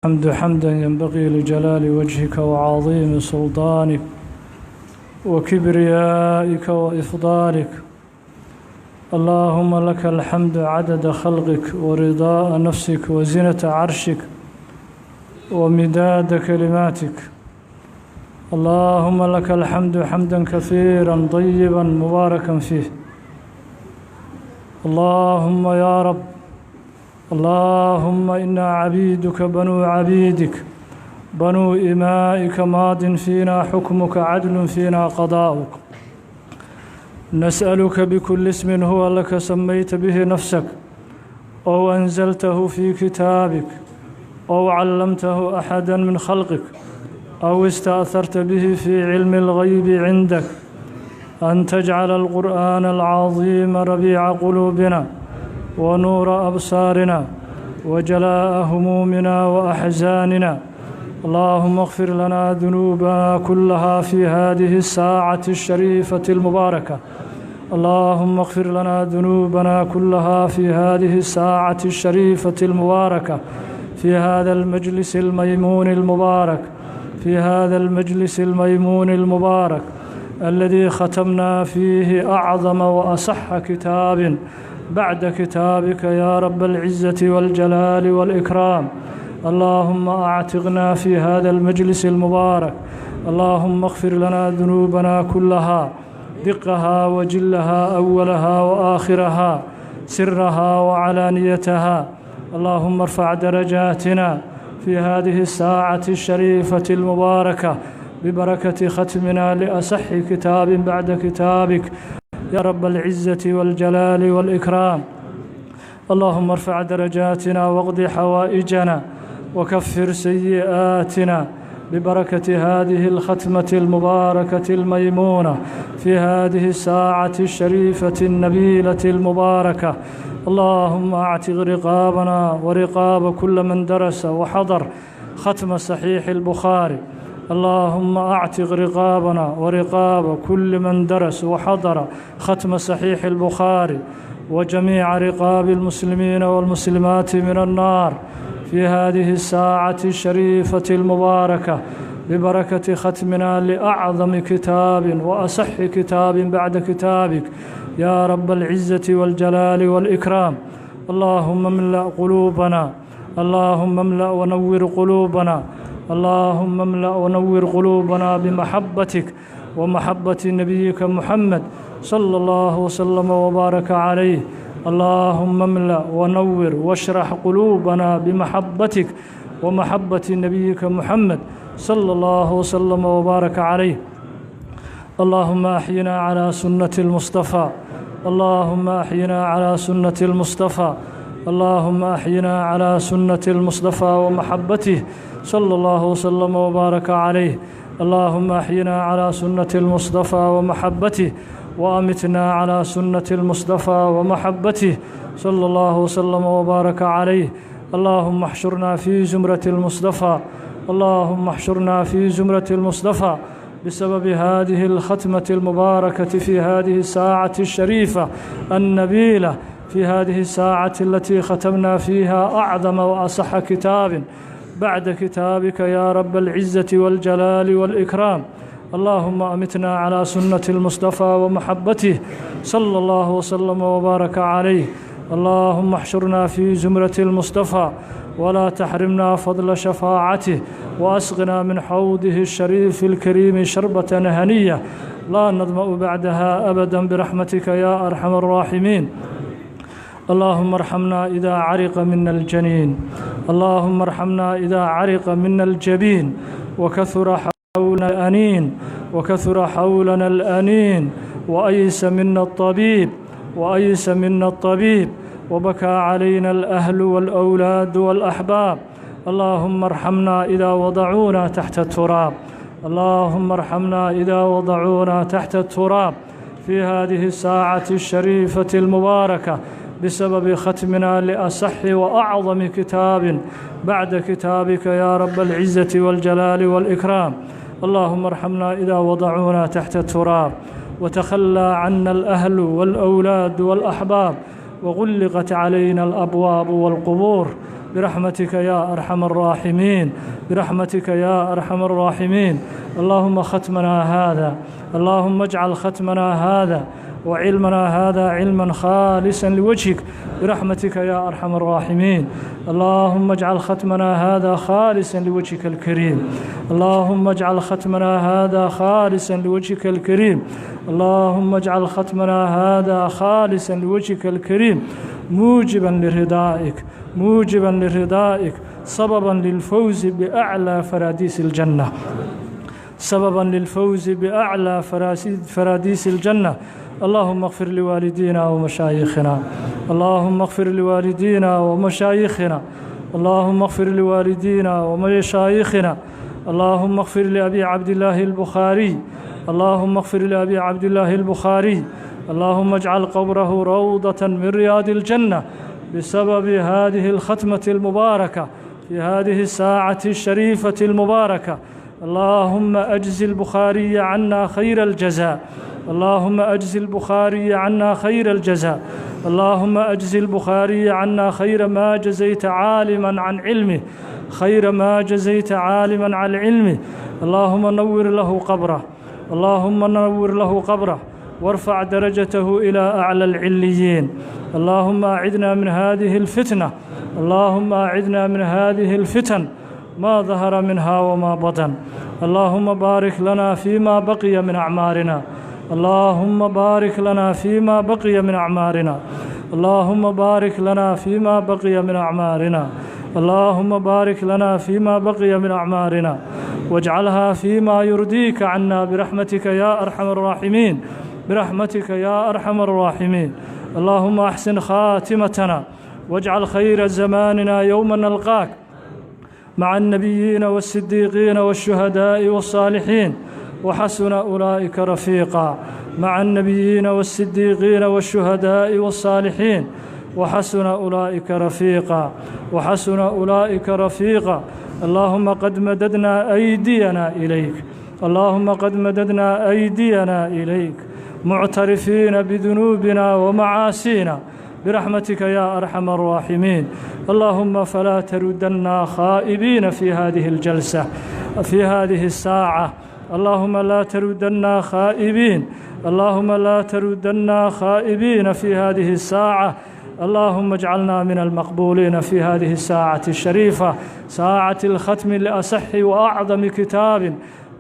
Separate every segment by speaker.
Speaker 1: الحمد حمدا ينبغي لجلال وجهك وعظيم سلطانك وكبريائك وإفضالك. اللهم لك الحمد عدد خلقك ورضاء نفسك وزنة عرشك ومداد كلماتك. اللهم لك الحمد حمدا كثيرا طيبا مباركا فيه. اللهم يا رب، اللهم إنا عبيدك بنو عبيدك بنو إمائك، ماض فينا حكمك، عدل فينا قضاؤك. نسألك بكل اسم هو لك سميت به نفسك، أو أنزلته في كتابك، أو علمته أحدا من خلقك، أو استأثرت به في علم الغيب عندك، أن تجعل القرآن العظيم ربيع قلوبنا ونور أبصارنا وجلاء همومنا وأحزاننا. اللهم اغفر لنا ذنوبنا كلها في هذه الساعة الشريفة المباركة. اللهم اغفر لنا ذنوبنا كلها في هذه الساعة الشريفة المباركة، في هذا المجلس الميمون المبارك، في هذا المجلس الميمون المبارك الذي ختمنا فيه أعظم وأصح كتاب بعد كتابك يا رب العزة والجلال والإكرام. اللهم أعتقنا في هذا المجلس المبارك. اللهم اغفر لنا ذنوبنا كلها، دقها وجلها، أولها وآخرها، سرها وعلانيتها. اللهم ارفع درجاتنا في هذه الساعة الشريفة المباركة ببركة ختمنا لأصح كتاب بعد كتابك يا رب العزة والجلال والإكرام. اللهم ارفع درجاتنا واقض حوائجنا وكفر سيئاتنا ببركة هذه الختمة المباركة الميمونة في هذه الساعة الشريفة النبيلة المباركة. اللهم اعتق رقابنا ورقاب كل من درس وحضر ختم صحيح البخاري. اللهم اعتق رقابنا ورقاب كل من درس وحضر ختم صحيح البخاري وجميع رقاب المسلمين والمسلمات من النار في هذه الساعة الشريفة المباركة ببركة ختمنا لأعظم كتاب وأصح كتاب بعد كتابك يا رب العزة والجلال والإكرام. اللهم املأ قلوبنا، اللهم املأ ونور قلوبنا، اللهم املأ ونور قلوبنا بمحبتك ومحبة نبيك محمد صلى الله وسلم وبارك عليه. اللهم املأ ونور واشرح قلوبنا بمحبتك ومحبة نبيك محمد صلى الله وسلم وبارك عليه. اللهم أحينا على سنة المصطفى، اللهم أحينا على سنة المصطفى، اللهم أحينا على سنة المصطفى ومحبته صلى الله وسلم وبارك عليه. اللهم أحينا على سنة المصطفى ومحبته، وأمتنا على سنة المصطفى ومحبته صلى الله وسلم وبارك عليه. اللهم احشرنا في زمرة المصطفى، اللهم احشرنا في زمرة المصطفى بسبب هذه الختمة المباركة في هذه الساعة الشريفة النبيلة، في هذه الساعة التي ختمنا فيها أعظم وأصح كتاب بعد كتابك يا رب العزة والجلال والإكرام. اللهم أمتنا على سنة المصطفى ومحبته صلى الله وسلم وبارك عليه. اللهم احشرنا في زمرة المصطفى ولا تحرمنا فضل شفاعته، وأسقنا من حوضه الشريف الكريم شربة هنية لا نظمأ بعدها أبدا برحمتك يا أرحم الراحمين. اللهم ارحمنا إذا عرق منا الجنين، اللهم ارحمنا إذا عرق منا الجبين، وكثر حولنا الأنين، وكثر حولنا الأنين، وأيس منا الطبيب، وأيس منا الطبيب، وبكى علينا الأهل والأولاد والأحباب. اللهم ارحمنا إذا وضعونا تحت التراب، اللهم ارحمنا إذا وضعونا تحت التراب في هذه الساعة الشريفة المباركة بسبب ختمنا لأصح وأعظم كتاب بعد كتابك يا رب العزة والجلال والإكرام. اللهم ارحمنا إذا وضعونا تحت التراب، وتخلى عنا الأهل والأولاد والأحباب، وغلقت علينا الأبواب والقبور. برحمتك يا أرحم الراحمين، برحمتك يا أرحم الراحمين. اللهم ختمنا هذا، اللهم اجعل ختمنا هذا وعلمنا هذا علما خالصا لوجهك برحمتك يا أرحم الراحمين. اللهم اجعل ختمنا هذا خالصا لوجهك الكريم. اللهم اجعل ختمنا هذا خالصا لوجهك الكريم. اللهم اجعل ختمنا هذا خالصا لوجهك الكريم، موجبا لرضائك، موجبا لرضائك، سببا للفوز بأعلى فراديس الجنة، سببا للفوز بأعلى فراديس الجنة. اللهم اغفر لوالدينا ومشايخنا، اللهم اغفر لوالدينا ومشايخنا، اللهم اغفر لوالدينا ومشايخنا. اللهم اغفر لأبي عبد الله البخاري، اللهم اغفر لأبي عبد الله البخاري. اللهم اجعل قبره روضة من رياض الجنة بسبب هذه الختمة المباركة في هذه الساعة الشريفة المباركة. اللهم أجز البخاري عنا خير الجزاء، اللهم أجز البخاري عنا خير الجزاء. اللهم أجز البخاري عنا خير ما جزيت عالما عن علمه، خير ما جزيت عالما عن علمه. اللهم نور له قبره، اللهم نور له قبره، وارفع درجته إلى أعلى العليين. اللهم أعذنا من هذه الفتنة، اللهم أعذنا من هذه الفتن ما ظهر منها وما بطن. اللهم بارك لنا فيما بقي من أعمارنا، اللهم بارك لنا فيما بقي من أعمارنا، اللهم بارك لنا فيما بقي من أعمارنا، اللهم بارك لنا فيما بقي من أعمارنا، واجعلها فيما يرضيك عنا برحمتك يا أرحم الراحمين، برحمتك يا أرحم الراحمين. اللهم أحسن خاتمتنا، واجعل خير زماننا يوم نلقاك مع النبيين والصديقين والشهداء والصالحين، وحسن أولئك رفيقا. مع النبيين والصديقين والشهداء والصالحين، وحسن أولئك رفيقا، وحسن أولئك رفيقا. اللهم قد مددنا أيدينا إليك، اللهم قد مددنا أيدينا إليك، معترفين بذنوبنا ومعاصينا برحمتك يا أرحم الراحمين. اللهم فلا تردنا خائبين في هذه الجلسة، في هذه الساعة. اللهم لا تردنا خائبين، اللهم لا تردنا خائبين في هذه الساعة. اللهم اجعلنا من المقبولين في هذه الساعة الشريفة، ساعة الختم لأصح وأعظم كتاب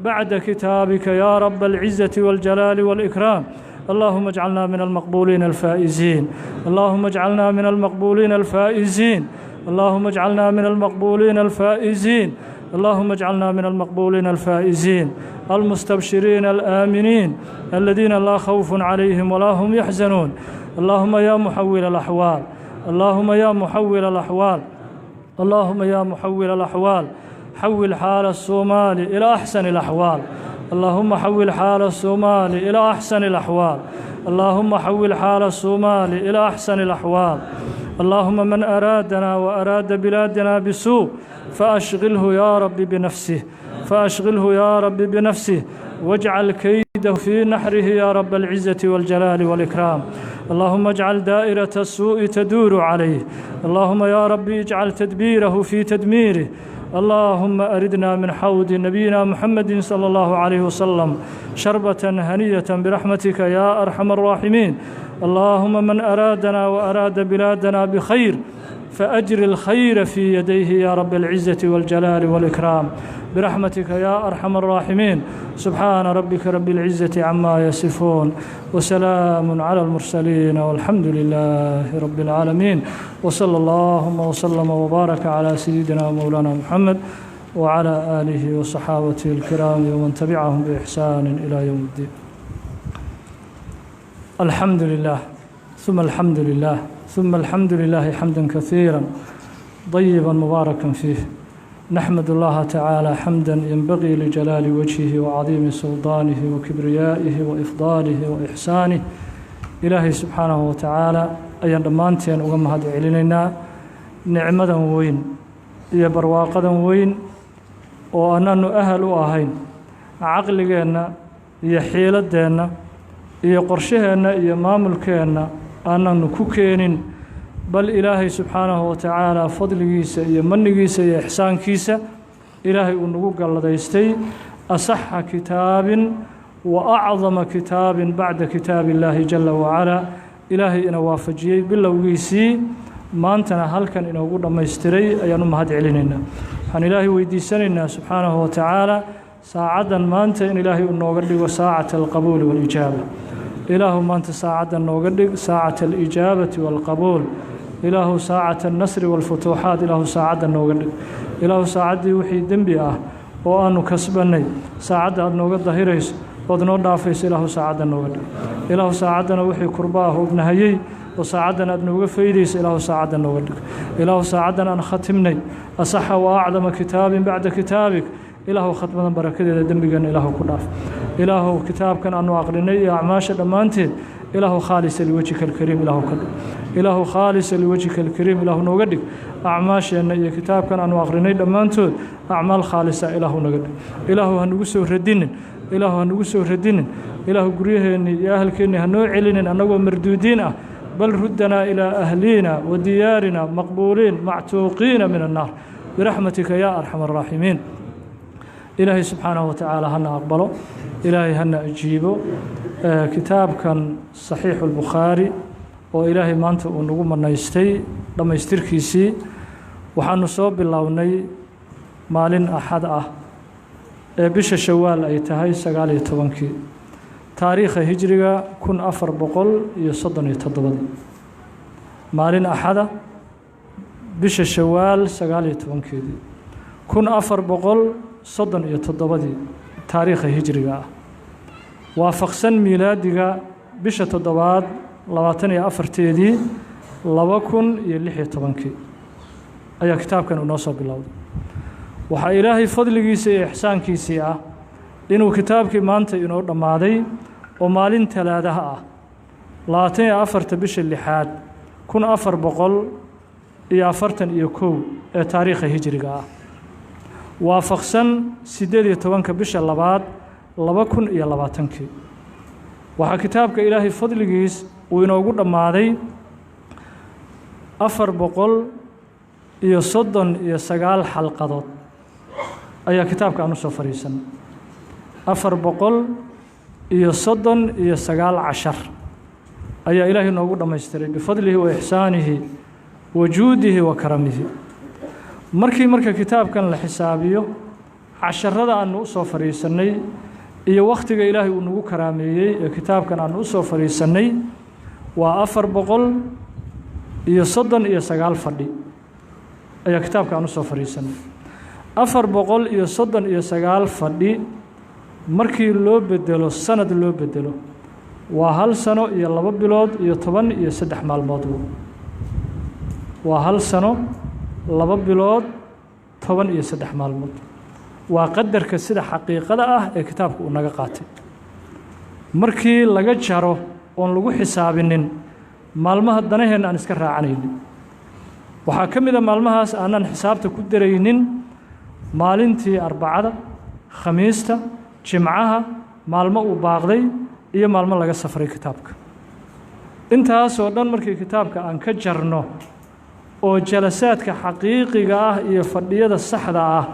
Speaker 1: بعد كتابك يا رب العزة والجلال والإكرام. اللهم اجعلنا من المقبولين الفائزين، اللهم اجعلنا من المقبولين الفائزين، اللهم اجعلنا من المقبولين الفائزين، اللهم اجعلنا من المقبولين الفائزين المستبشرين الآمنين الذين لا خوف عليهم ولا هم يحزنون. اللهم يا محول الأحوال، اللهم يا محول الأحوال، اللهم يا محول الأحوال، حول حال الصومال إلى أحسن الأحوال. اللهم حول حال الصومال إلى أحسن الأحوال، اللهم حول حال الصومال إلى أحسن الأحوال. اللهم من أرادنا وأراد بلادنا بسوء فأشغله يا رب بنفسه، فأشغله يا رب بنفسه، واجعل كيده في نحره يا رب العزة والجلال والإكرام. اللهم اجعل دائرة السوء تدور عليه، اللهم يا رب اجعل تدبيره في تدميره. اللهم أردنا من حوض نبينا محمد صلى الله عليه وسلم شربة هنية برحمتك يا أرحم الراحمين. اللهم من أرادنا وأراد بلادنا بخير فأجر الخير في يديه يا رب العزة والجلال والإكرام برحمتك يا أرحم الراحمين. سبحان ربك رب العزة عما يصفون، وسلام على المرسلين، والحمد لله رب العالمين. وصلى اللهم وسلم وبارك على سيدنا مولانا محمد وعلى آله وصحابته الكرام ومن تبعهم بإحسان إلى يوم الدين. الحمد لله، ثم الحمد لله، ثم الحمد لله حمدا كثيرا طيبا مباركا فيه. نحمد الله تعالى حمدا ينبغي لجلال وجهه وعظيم سلطانه وكبريائه وإفضاله وإحسانه. إلهي سبحانه وتعالى ayaan dhammaanteen uga mahad celinaynaa nicmadan weyn iyo barwaaqadan weyn oo annaanu ahal u ahayn, caqligeenna iyo xiiladeenna iyo qorshaheenna iyo maamulkeenna aananu ku keenin, Bal Ilaahay subxaanahu wa tacaala fadligiisa iyo manigiisa iyo ixsaankiisa Ilaahay uu nagu galladaystay asaxa kitaabin wa acdama kitaabin bacda kitaabi illaahi jala wacalaa, Ilaahay ina waafajiyey bilowgiisii, maantana halkan inoogu dhammaystiray ayaan u mahad celinaynaa. Waxaan Ilaahay weydiisanaynaa subxaanahu wa tacaala saacaddan maanta in Ilaahay uu nooga dhigo saacata alqabuuli waalijaaba. Ilaahu maanta saacaddan nooga dhig saacata alijaabati waalqabuul. Ilaahu saacata alnasri waalfutuuxaat, Ilaahu saacadda nooga dhig. Ilaahu saacaddii wixii dembi ah oo aanu kasbannay saacadda aada nooga dahirayso ood noo dhaafayso, Ilaahu saacadda nooga dhig. Ilaahu saacaddana wixii kurba ah ognahayey oo saacaddan aad nooga faydayso, Ilaahu saacadda nooga dhig. Ilaahu saacaddan aan khatimnay asaxa wa acdama kitaabin bacda kitaabik, Ilaahu khatmadan barakadeeda dembigeena Ilaahu ku dhaaf. Ilaahu kitaabkan aanu aqrinay iyo acmaasha dhammaanteed, Ilaahu khaalisa liwajhika alkariim Ilaahu ka dhig. Ilaahu khaalisa liwajhika alkariim Ilaahu nooga dhig acmaasheenna iyo kitaabkan aanu aqrinay dhammaantood, acmaal khaalisa Ilaahu naga dhig. Ilaahu ha nagu soo radinin, Ilaahu ha nagu soo radinin. Ilaahu guryaheennii iyo ahalkeennii ha noo celinin annagoo marduudiin ah, bal ruddanaa ilaa ahliina wa diyaarina maqbuuliin mactuuqiina min annaar biraxmatika yaa arxam araaximiin. Ilaahay subxaanahu wa tacaala hana aqbalo, Ilaahay hana ajiibo. Kitaabkan Saxiixu Lbukhaari oo Ilaahay maanta uu nagu manaystay dhammaystirkiisii, waxaanu soo bilownay maalin Axad ah ee bisha Shawaal ay tahay 19-kii, taariikha hijriga 1437-dii, maalin Axada, bisha Shawaal 19-keedii, 1437-dii taariikha hijriga ah, waafaqsan miilaadiga bisha toddobaad 24-teedii 2016-kii ayaa kitaabkan uu noo soo bilowday. Waxaa Ilaahay fadligiisa iyo ixsaankiisii ah inuu kitaabkii maanta inoo dhammaaday oo maalin Talaadaha ah, 24-ta bisha lixaad 1441 ee taariikha hijriga ah, waafaqsan 18-ka bisha labaad 2020-kii. Waxaa kitaabka Ilaahay fadligiis uu inoogu dhammaaday 439 xalqadood ayaa kitaabka aan usoo fadhiisanay, 439 cashar ayaa Ilaahay inoogu dhammaystiray bifadlihi wa ixsaanihi wa juudihi wa karamihi. Markii marka kitaabkan la xisaabiyo casharada aanu usoo fadhiisannay iyo wakhtiga Ilaahay uu nagu karaameeyey ee kitaabkan aanu usoo fadhiisannay, waa 439 fadhi ayaa kitaabka aan usoo fadhiisannay. 439 fadhi markii loo bedelo sanad loo bedelo, waa hal sano iyo 2 bilood iyo 13 maalmood. Waa hal sano, 2 bilood, 13 maalmood, waa qadarka sida xaqiiqada ah ee kitaabka uu naga qaatay markii laga jaro oon lagu xisaabinin maalmaha danaheenna aan iska raacanaynin. Waxaa ka mid a maalmahaas aanan xisaabta ku daraynin maalintii Arbacada, Khamiista, Jimcaha, maalmo uu baaqday iyo maalmo laga safray kitaabka. Intaasoo dhan markii kitaabka aan ka jarno oo jalasaadka xaqiiqiga ah iyo fadhiyada saxda ah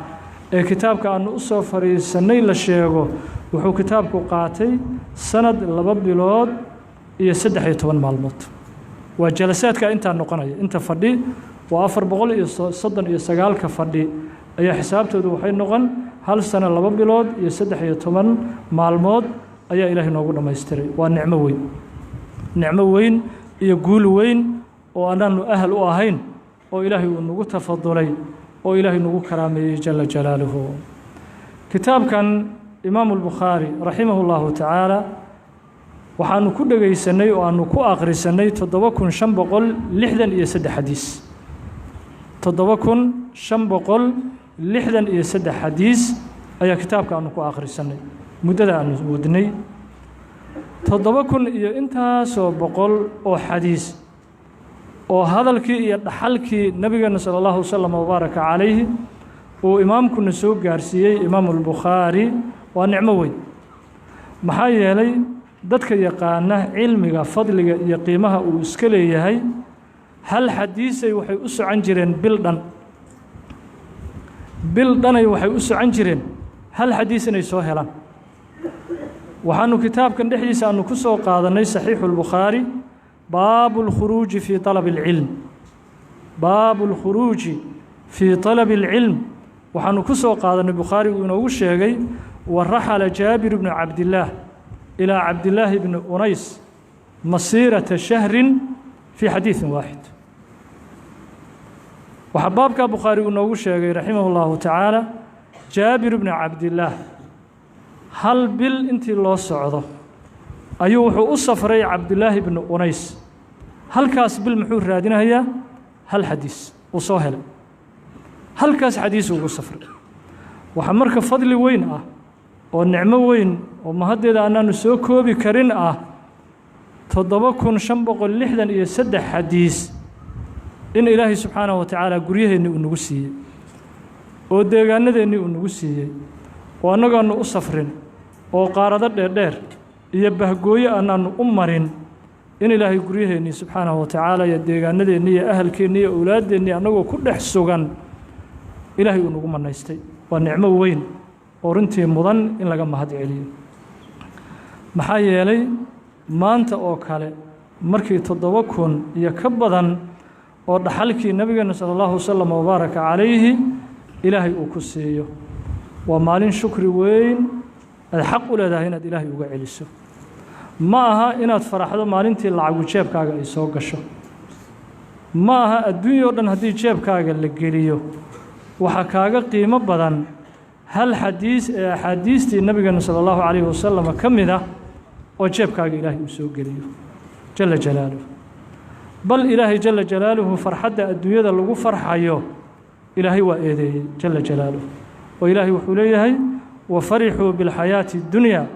Speaker 1: ee kitaabka aanu u soo fadhiisannay la sheego, wuxuu kitaabku qaatay sanad, 2 bilood iyo 13 maalmood. Waa jalasaadka intaa noqonaya. Inta fadhi waa 439-ka fadhi ayaa xisaabtoodu waxay noqon hal sano, 2 bilood iyo 13 maalmood ayaa Ilaahay noogu dhammaystiray. Waa nicmo weyn, nicmo weyn iyo guul weyn oo anaanu ahal u ahayn oo Ilaahay uu nagu tafadulay oo Ilaahay nagu karaameeyey jala jalaaluhu. Kitaabkan Imaamu Albukhaari raximahu llahu tacaala waxaanu ku dhegaysanay oo aanu ku akhrisanay 7563 xadiis. 7563 xadiis ayaa kitaabka aanu ku akhrisanay muddada aanu wadnay. 7000 iyo intaasoo boqol oo xadiis oo hadalkii iyo dhaxalkii Nabigeena sala allahu wasalam wabaaraka calayhi uu imaamkuna soo gaarsiiyey Imaamu Albukhaari, waa nicmo weyn. Maxaa yeelay, dadka yaqaana cilmiga fadliga iyo qiimaha uu iska leeyahay, Hal xadiisay waxay u socon jireen bil dhan, bil dhanay waxay u socon jireen hal xadiis inay soo helaan. Waxaanu kitaabkan dhexdiisa aanu ku soo qaadanay Saxiixu اlBukhaari, baabu اlkhuruuji fii طalabi اlcilm, baabu اlkhuruuji fii طalabi اlcilm. Waxaanu ku soo qaadanay, Bukhaari uu inoogu sheegay, wa raxala Jaabir bnu Cabdillaah ilaa Cabdillaahi bni Unays masiirata shahrin fii xadiiثin waaxid. Waxaa baabkaa Bukhaari uu inoogu sheegay, raximah اllahu tacaala, Jaabir bnu Cabdillaah hal bil intii loo socdo ayuu wuxuu u safray Cabdillaahi bni Unays. Halkaas bil muxuu raadinayaa? Hal xadiis uu soo helay, halkaas xadiis ugu safray. Waxaa marka fadli weyn ah oo nicmo weyn oo mahaddeeda anaanu soo koobi karin ah 7563 xadiis in Ilaahay subxaanahu wa tacaala guryaheennii uu nagu siiyey oo deegaanadeennii uu nagu siiyey, oo annagaanu u safrin oo qaarado dheerdheer iyo bahgooyo anaanu u marin, in Ilaahay guryaheennii subxaanahu wa tacaala iyo deegaanadeennii iyo ahalkeennii iyo owlaaddeenii annagoo ku dhex sugan Ilaahay uu nagu manaystay. Waa nicmo weyn oo runtii mudan in laga mahad celiyo. Maxaa yeelay, maanta oo kale markii 7000 iyo ka badan oo dhaxalkii Nabigeena sala allahu wasalam wabaaraka calayhi Ilaahay uu ku siiyo, waa maalin shukri weyn aad xaq u leedahay inaad Ilaahay uga celiso. Ma aha inaad faraxdo maalintii lacagu jeebkaaga ay soo gasho. Ma aha adduunya o dhan haddii jeebkaaga la geliyo waxaa kaaga qiimo badan hal xadiis ee axaadiistii Nabigeena sala allahu calayhi wasalam ka mid ah oo jeebkaaga Ilaahay uu soo geliyo jala jalaaluhu. Bal Ilaahay jala jalaaluhu farxadda adduunyada lagu farxayo Ilaahay waa eedeeyey jala jalaaluhu, oo Ilaahay wuxuu leeyahay: wafarixuu bilxayaati اddunya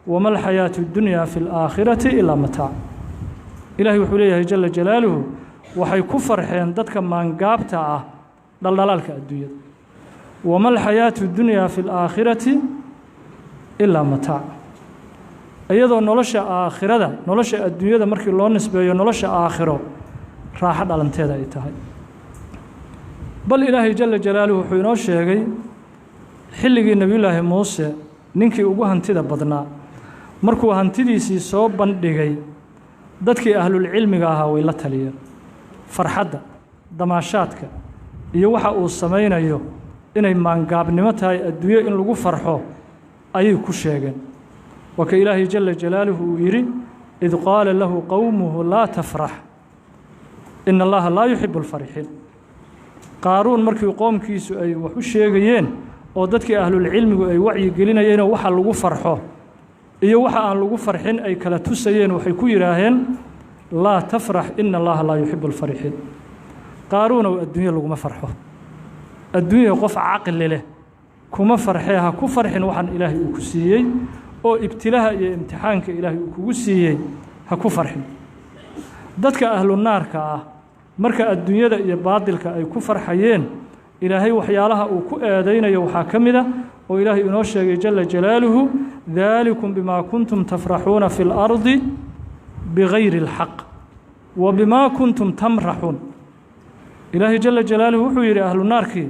Speaker 1: wama alxayaatu اddunya fi اlaakhirati ilaa mataac. Ilaahay wuxuu leeyahay jala jalaaluhu: waxay ku farxeen dadka maangaabta ah dhaldhalaalka adduunyada. Wama alxayaatu اddunya fi اlaakhirati ilaa mataac. Iyadoo nolosha aakhirada, nolosha adduunyada markii loo nisbeeyo nolosha aakhiro, raaxo dhalanteeda ay tahay. Bal Ilaahay jala jalaaluhu wuxuu inoo sheegay xilligii Nebiyullaahi Muuse ninkii ugu hantida badnaa markuu hantidiisii soo bandhigay, dadkii ahlulcilmiga ahaa way la taliyeen. Farxadda, damaashaadka iyo waxa uu samaynayo inay maangaabnimo tahay adduunyo in lagu farxo ayay ku sheegeen. Waa ka Ilaahay jala jalaaluhu uu yidhi: id qaala lahu qowmuhu laa tafrax ina Allaha laa yuxibu alfarixiin. Qaaruun markii qoomkiisu ay wax u sheegayeen oo dadkii ahlulcilmigu ay wacyi gelinayeenoo waxa lagu farxo iyo waxa aan lagu farxin ay kala tusayeen, waxay ku yidhaaheen: laa tafrax ina Allaha laa yuxibu alfarixiin. Qaaruunow, adduunyo laguma farxo, adduunya qof caqli leh kuma farxee, ha ku farxin waxaan Ilaahay uu ku siiyey oo ibtilaha iyo imtixaanka Ilaahay uu kugu siiyey ha ku farxin. Dadka ahlu naarka ah marka adduunyada iyo baadilka ay ku farxayeen, Ilaahay waxyaalaha uu ku eedaynayo waxaa ka mid a oo Ilaahay inoo sheegay jala jalaaluhu: daalikum bimaa kuntum tafraxuuna fi اlardi bigayri اlxaq wa bimaa kuntum tamraxuun. Ilaahay jala jalaaluhu wuxuu yidhi ahlu naarkii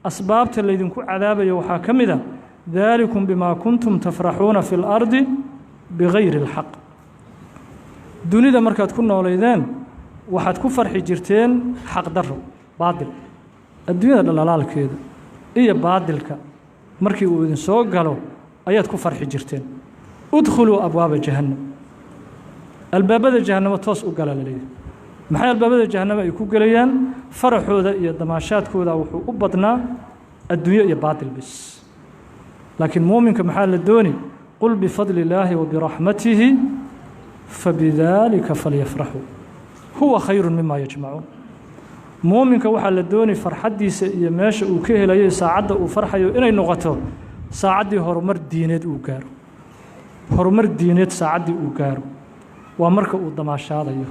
Speaker 1: asbaabta laydinku cadaabayo waxaa ka mid a: daalikum bimaa kuntum tafraxuuna fi اlardi bigayri اlxaq. Dunida markaad ku noolaydeen waxaad ku farxi jirteen xaqdarro, baadil. Adduunyada dhalaalaalkeeda iyo baadilka markii uu idin soo galo ayaad ku farxi jirteen. Udkhuluu abwaaba jahannam, albaabada jahannamo toos u gala laleeyahay. Maxay albaabada jahannamo ay ku gelayaan? Faraxooda iyo damaashaadkooda wuxuu u badnaa adduunyo iyo baadil bis. Laakiin muuminka maxaa la dooni? Qul bifadli illaahi wa biraxmatihi fabidaalika falyafraxuu huwa khayru mima yajmacuun. Muuminka waxaa la dooni farxaddiisa iyo meesha uu ka helayo saacadda uu farxayo inay noqoto saacaddii horumar diineed uu gaaro. Horumar diineed saacaddii uu gaaro waa marka uu damaashaadayo,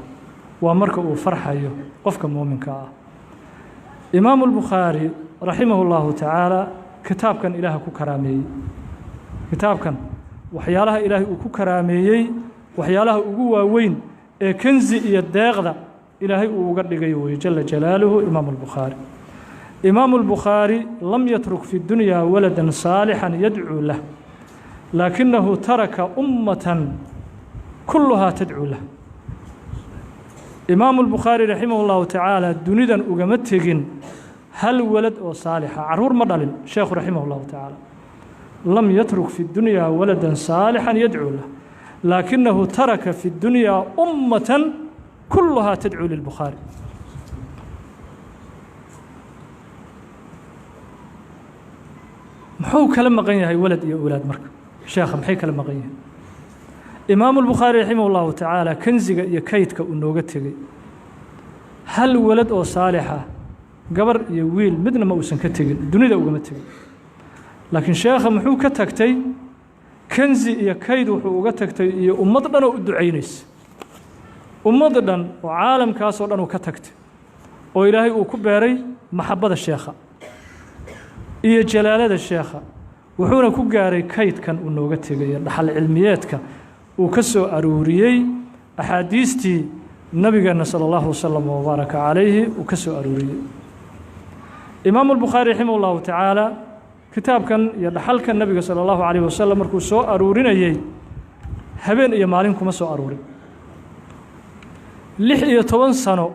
Speaker 1: waa marka uu farxayo qofka muuminka ah. Imaamu اlbukhaari raximahu اllahu tacaala kitaabkan Ilaaha ku karaameeyey. Kitaabkan waxyaalaha Ilaahay uu ku karaameeyey, waxyaalaha ugu waaweyn ee kenzi iyo deeqda ilaahay uu uga dhigay weye jala jalaaluhu. Imaamu albukhaari, imaamu albukhaari lam yatruk fi dunyaa waladan saalixan yadcuu lah, laakinahu taraka ummatan kulluhaa tadcuu lah. Imaamu albukhaari raximah اllahu tacaala dunidan ugama tegin hal walad oo saalixa, caruur ma dhalin sheekhu raximah اllahu tacaala. Lam yatruk fi dunyaa waladan saalixan yadcuu lah, laakinahu taraka fi dunyaa ummatan kulluhaa tadcuu lilbukhaari. Muxuu kala maqan yahay walad iyo owlaad marka sheekha? Maxay kala maqan yihiin? Imaamu albukhaari raximah اllahu tacaala kanziga iyo kaydka uu nooga tegey hal walad oo saalixa, gabar iyo wiil midna ma uusan ka tegin, dunida ugama tegin. Laakiin sheekha muxuu ka tagtay? Kanzi iyo kayd wuxuu uga tagtay iyo ummad dhan oo u ducaynaysa, ummad dhan oo caalamkaasoo dhan uu ka tagtay, oo ilaahay uu ku beeray maxabbada sheekha iyo jalaalada sheekha. Wuxuuna ku gaaray kaydkan uu nooga tegay, dhaxal cilmiyeedka uu ka soo aruuriyey axaadiistii nabigeenna sala allahu wasalam wabaaraka calayhi uu ka soo aruuriyey. Imaamu albukhaari raximah ullahu tacaala kitaabkan iyo dhaxalkan nabiga sala allahu calayh wasalam markuu soo aruurinayey, habeen iyo maalin kuma soo aruurin. 16 sano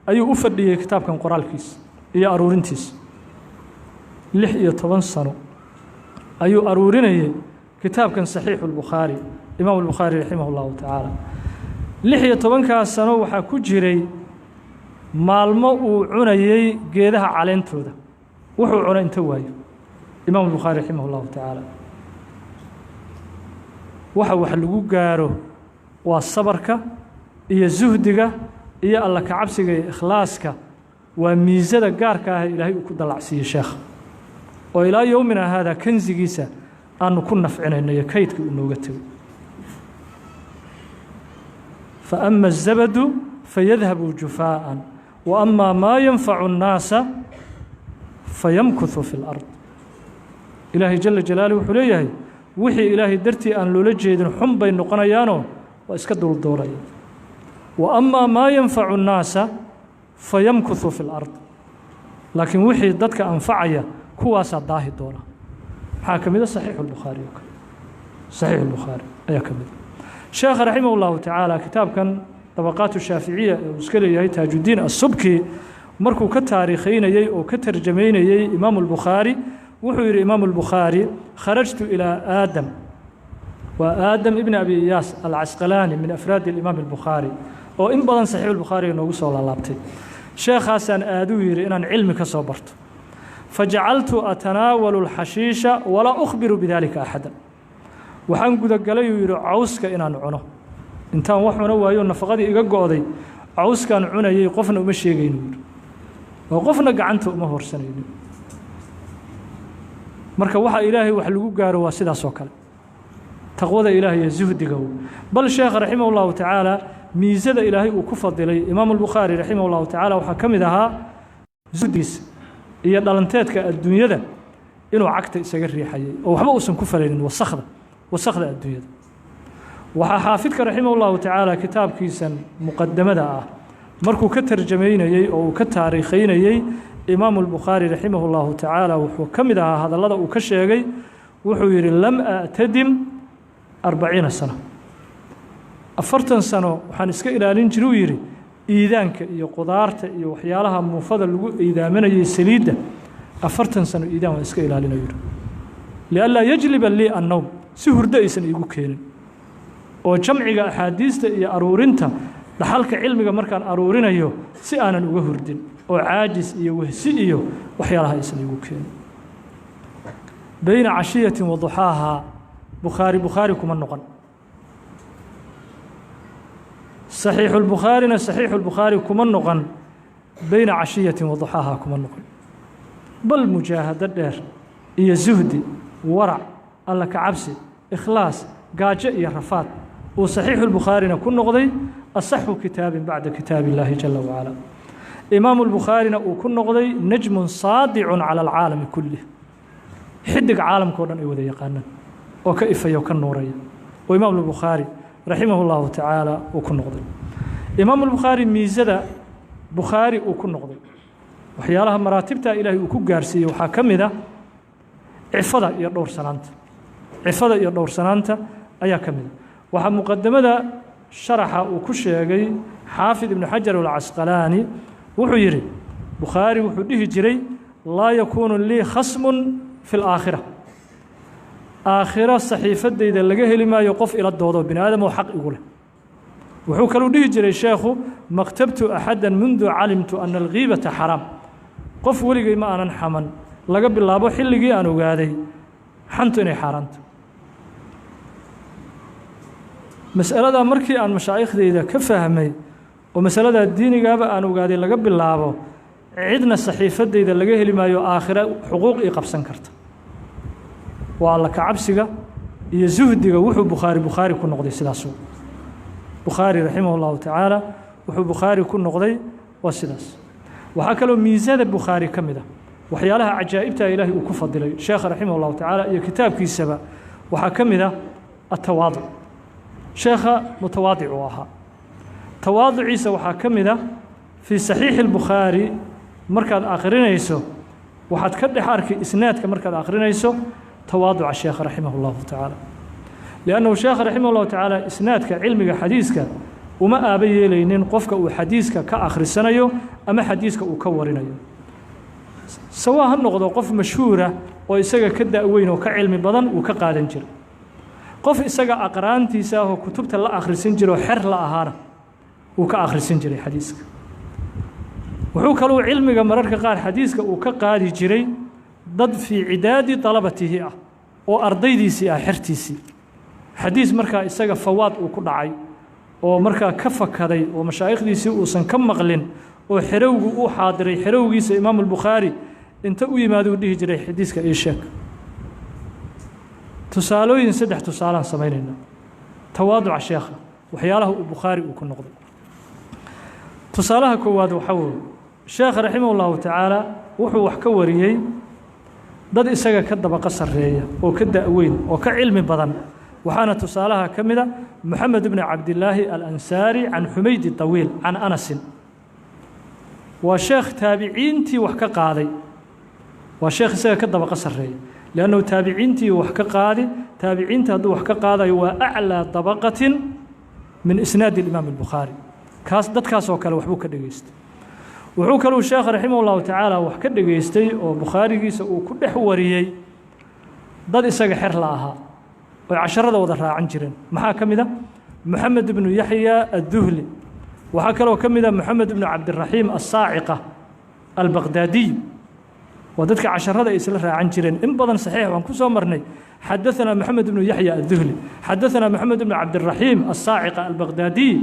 Speaker 1: ayuu u fadhiyey kitaabkan qoraalkiisa iyo aruurintiisa. 16 sano ayuu aruurinayey kitaabkan Saxiixu lbukhaari imaamu albukhaari raximah اllahu tacaala. 16-kaas sano waxaa ku jiray maalmo uu cunayey geedaha caleentooda, wuxuu cuna inta waayo imaamu albukhaari raximah اllahu tacaala. Waxa wax lagu gaaro waa sabarka iyo zuhdiga iyo alla kacabsiga iyo ikhlaaska. Waa miisada gaarka ah ilaahay uu ku dallacsiiyey sheekha, oo ilaa yowmina haadaa kanzigiisa aanu ku nafcinayno iyo kaydkii uu nooga tegay. Faama الzabadu fayadhabu jufaa'an, wa ama maa yanfacu الnaasa fayamkuthu fi اlard. Ilaahay jala jalaaluh wuxuu leeyahay, wixii ilaahay dartii aan loola jeedin xun bay noqonayaanoo waa iska duulduulaya. Wa amaa maa yanfacu الnaasa fayamkuthu fi اlard, laakiin wixii dadka anfacaya kuwaasaa daahi doona. Maxaa ka mida? Saxiixu lbukhaari oo kale, Saxiixu lbukhaari ayaa ka mida. Sheekha raximah اllahu tacaala kitaabkan Dabaqaat Shaaficiya ee uu iska leeyahay Taajuddiin Asubki markuu ka taariikhaynayey oo ka tarjamaynayey Imaamu albukhaari, wuxuu yidhi Imaamu albukhaari: kharajtu ilaa Aadam. Waa Aadam ibn Abi Iyaas Alcasqalaani, min afraadi alimaam albukhaari, oo in badan Saxiix albukhaariga noogu soo laalaabtay. Sheekhaasaan aaduu yidhi inaan cilmi ka soo barto. Fajacaltu atanaawalu alxashiisha walaa ukhbiru bidalika axada. Waxaan gudagalay, uu yidhi, cawska inaan cuno. Intaan wax cuno waayo, nafaqadii iga go'day, cawskaan cunayay, qofna uma sheegaynu yidhi, oo qofna gacanta uma horsanaynin. Marka waxa ilaahay wax lagu gaaro waa sidaas oo kale, taqwada ilaahay iyo zuhdiga. Bal sheekha raximah اllahu tacaala miisada ilaahay uu ku fadilay Imaamu albukhaari raximah اllahu tacaala waxaa ka mid ahaa zuhdigiisa iyo dhalanteedka adduunyada inuu cagta isaga riixayay oo waxba uusan ku falaynin wasakhda adduunyada. Waxaa xaafidka raximah اllahu tacaala kitaabkiisan muqadamada ah markuu ka tarjamaynayey oo uu ka taariikhaynayey Imaamu albukhaari raximah اllahu tacaala, wuxuu ka mid ahaa hadallada uu ka sheegay, wuxuu yidhi: lam a'tadim 40 sana, 40 sano waxaan iska ilaalin jira, uu yidhi, iidaanka iyo qudaarta iyo waxyaalaha muufada lagu iidaaminayay saliidda. 40 sano iidaan waan iska ilaalinayo yidhi, lianlaa yajliba lii annowm, si hurdo aysan iigu keenin, oo jamciga axaadiista iyo aruurinta dhaxalka cilmiga markaan aruurinayo si aanan uga hurdin oo caajis iyo wehsi iyo waxyaalaha aysan iigu keenin. Bayna cashiyatin wa duxaahaa Bukhaari Bukhaari kuma noqon, Saxiixulbukhaarina Saxiixulbukhaari kuma noqon bayna cashiyatin wa duxaahaa, kuma noqon, bal mujaahado dheer iyo zuhdi, warac, alla ka cabsi, ikhlaas, gaajo iyo rafaad uu Saxiixulbukhaarina ku noqday asaxu kitaabin bacda kitaab illaahi jala wacala, Imaamu albukhaarina uu ku noqday najmun saadicun cala alcaalami kulih, xidig caalamka o dhan ay wada yaqaanaan oo ka ifaya oo ka nuuraya oo Imaam albukhaari raximah اllahu tacaala uu ku noqday. Imaamu Albukhaari miisada Bukhaari uu ku noqday, waxyaalaha maraatibta Ilaahay uu ku gaarsiiyey, waxaa ka mid ah cifada iyo dhowrsanaanta. Cifada iyo dhowrsanaanta ayaa ka mid a. Waxaa muqadamada sharaxa uu ku sheegay Xaafid Ibnu Xajar alCasqalaani, wuxuu yidhi: Bukhaari wuxuu dhihi jiray, laa yakuunu lii khasmun fi laakhira, aakhiro saxiifadeyda laga heli maayo qof ila doodo bini aadam oo xaq igu leh. Wuxuu kaluu dhihi jiray sheekhu: maktabtu axada mundu calimtu ana alghiibata xaraam, qof weligay ma aanan xaman laga bilaabo xilligii aan ogaaday xantu inay xaaraanto. Mas'aladaa markii aan mashaa'ikhdeyda ka fahmay oo masaladaa diinigaaba aan ogaaday laga bilaabo, cidna saxiifadeyda laga heli maayo aakhira xuquuq ii qabsan karta. Waa alla kacabsiga iyo zuhdiga wuxuu Bukhaari ku noqday sidaasu. Bukhaari raximah اllahu tacaala wuxuu Bukhaari ku noqday waa sidaas. Waxaa kaloo miisada Bukhaari ka mid ah, waxyaalaha cajaa'ibta Ilaahay uu ku fadilay sheekha raximah اllahu tacaala iyo kitaabkiisaba, waxaa ka mid ah atawaaduc. Sheekha mutawaadic uu ahaa. Tawaaduciisa waxaa ka mid ah, fii saxiixi اlbukhaari markaad akhrinayso waxaad ka dhex arki isnaadka markaad akhrinayso tawaaduca sheekha raximah اllahu tacaala, liannahu sheekha raximah اllahu tacaala isnaadka cilmiga xadiiska uma aaba yeelaynin qofka uu xadiiska ka akhrisanayo ama xadiiska uu ka warinayo, sawaa ha noqdo qof mashhuura oo isaga ka da'weyn oo ka cilmi badan uu ka qaadan jiray, qof isaga aqraantiisa ahoo kutubta la akhrisan jiro xer la ahaana uu ka akhrisan jiray xadiiska. Wuxuu kaluu cilmiga mararka qaar xadiiska uu ka qaadi jiray dad fii cidaadi dalabatihi ah oo ardaydiisii ah, xertiisii. Xadiis markaa isaga fawaad uu ku dhacay oo markaa ka fakaday oo mashaa'ikhdiisii uusan ka maqlin oo xerowgu uu xaadiray xerowgiisa, Imaamu Albukhaari inta u yimaaduu dhihi jiray, xadiiska ii sheeg. Tusaalooyin, saddex tusaalaan samaynayna tawaaduca sheekha, waxyaalaha uu Bukhaari uu ku noqday. Tusaalaha koowaad waxaa weeye, sheekha raximah ullahu tacaala wuxuu wax ka wariyey dad isaga ka dabaqa sarreeya oo ka da'weyn oo ka cilmi badan. Waxaana tusaalaha ka mida Moxamed bni Cabdilaahi Alansaari can Xumaydi Tawiil can Anasin. Waa sheekh taabiciintii wax ka qaaday, waa sheekh isaga ka dabaqa sarreeya, liannahu taabiciintii wax ka qaadi. Taabiciinta hadduu wax ka qaadayo waa aclaa dabaqatin min isnaadi imaam albukhaari. Kaas dadkaas oo kale waxbuu ka dhegaystay. Wuxuu kaluu sheekh raximah ullahu tacaala wax ka dhegaystay oo bukhaarigiisa uu ku dhex wariyey dad isaga xer la ahaa oy casharada wada raacan jireen. Maxaa ka mid a? Moxamed ibnu Yaxya Adduhli. Waxaa kaloo ka mid a Moxamed ibnu Cabdiraxiim Asaaciqa Albaqdaadiy. Waa dadka casharada ay isla raacan jireen. In badan saxiix waan ku soo marnay, xadaثanaa Moxamed ibnu Yaxya Adduhli, xadaثanaa Moxamed ibnu Cabdiraxiim Asaaciqa Albaqdaadiy,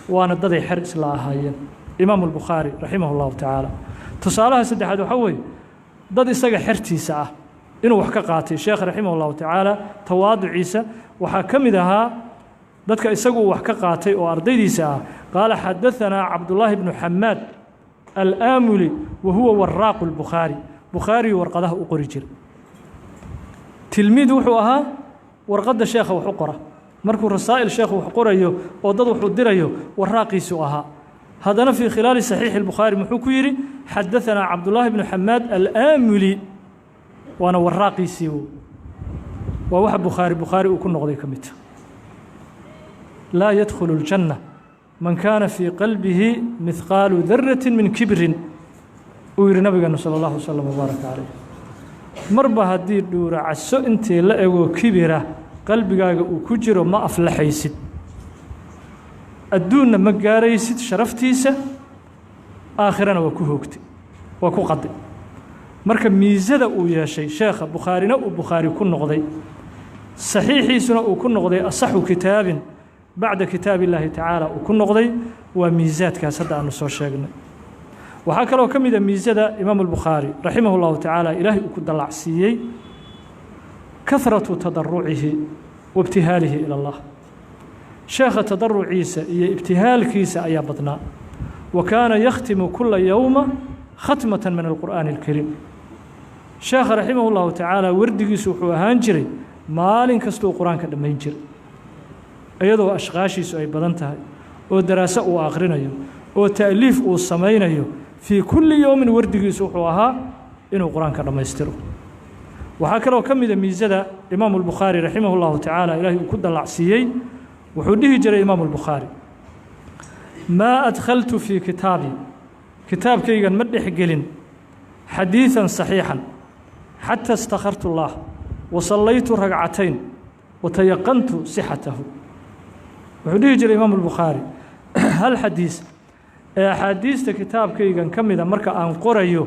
Speaker 1: waana daday xer isla ahaayeen Imaamu Albukhaari raximah اllahu tacaala. Tusaalaha saddexaad waxaa weeye dad isaga xertiisa ah inuu wax ka qaatay sheekh raximah اllahu tacaala. Tawaaduciisa waxaa ka mid ahaa dadka isagu uu wax ka qaatay oo ardaydiisa ah, qaala xadaثanaa Cabdullaahi bnu Xamaad Alaamuli, wa huwa waraaqu اlbukhaari. Bukhaariyu warqadaha u qori jiray. Tilmiid wuxuu ahaa warqadda sheekha wax u qora. Markuu rasaa'il sheekhu wax qorayo oo dad wuxuu dirayo, waraaqiisuu ahaa. Haddana fii khilaali saxiixi اlbukhaari muxuu ku yidhi? Xadaثanaa Cabdullaahi bnu Xamaad Alaamuli, waana waraaqiisii. Waa waxa Bukhaari uu ku noqday ka midta. Laa yadkhulu اljanna man kaana fii qalbihi mihqaalu darati min kibrin, uu yihi nabigeenu salى اllahu waslm wbaaraka calayh. Marba haddii dhuuracaso intii la egoo kibira qalbigaaga uu ku jiro, ma aflaxaysid, adduunna ma gaaraysid sharaftiisa, aakhirana waa ku hoogtay, waa ku qaday. Marka miisada uu yeeshay sheekha, Bukhaarina uu Bukhaari ku noqday, saxiixiisuna uu ku noqday asaxu kitaabin bacda kitaab illaahi tacaala uu ku noqday, waa miisaadkaas hadda aanu soo sheegnay. Waxaa kaloo ka mida miisada Imaamu Albukhaari raximah اllahu tacaala ilaahay uu ku dallacsiiyey kahratu tadarucihi wa ibtihaalihi ila اllah. Sheekha tadaruciisa iyo ibtihaalkiisa ayaa badnaa. Wa kaana yakhtimu kula yowma khatmata min alqur'aani اlkariim. Sheekha raximah اllahu tacaala wardigiisu wuxuu ahaan jiray maalin kastuu qur-aanka dhammayn jiray, iyadoo ashqaashiisu ay badan tahay Oo daraaso uu akhrinayo oo ta'liif uu samaynayo, fii kulli yowmin wardigiisu wuxuu ahaa inuu qur-aanka dhammaystiro. Waxaa kaloo ka mida miisada Imaamu Albukhaari raximah اllahu tacaala ilaahay uu ku dallacsiiyey, wuxuu dhihi jiray Imaamu Albukhaari: "Maa adkhaltu fii kitaabii", kitaabkaygan ma dhex gelin, "xadiiثan saxiixan xataa istakhartu اllah wa sallaytu ragcatayn watayaqantu sixatahu." Wuxuu dhihi jiray Imaamu Albukhaari: hal xadiis ee axaadiista kitaabkaygan ka mida marka aan qorayo,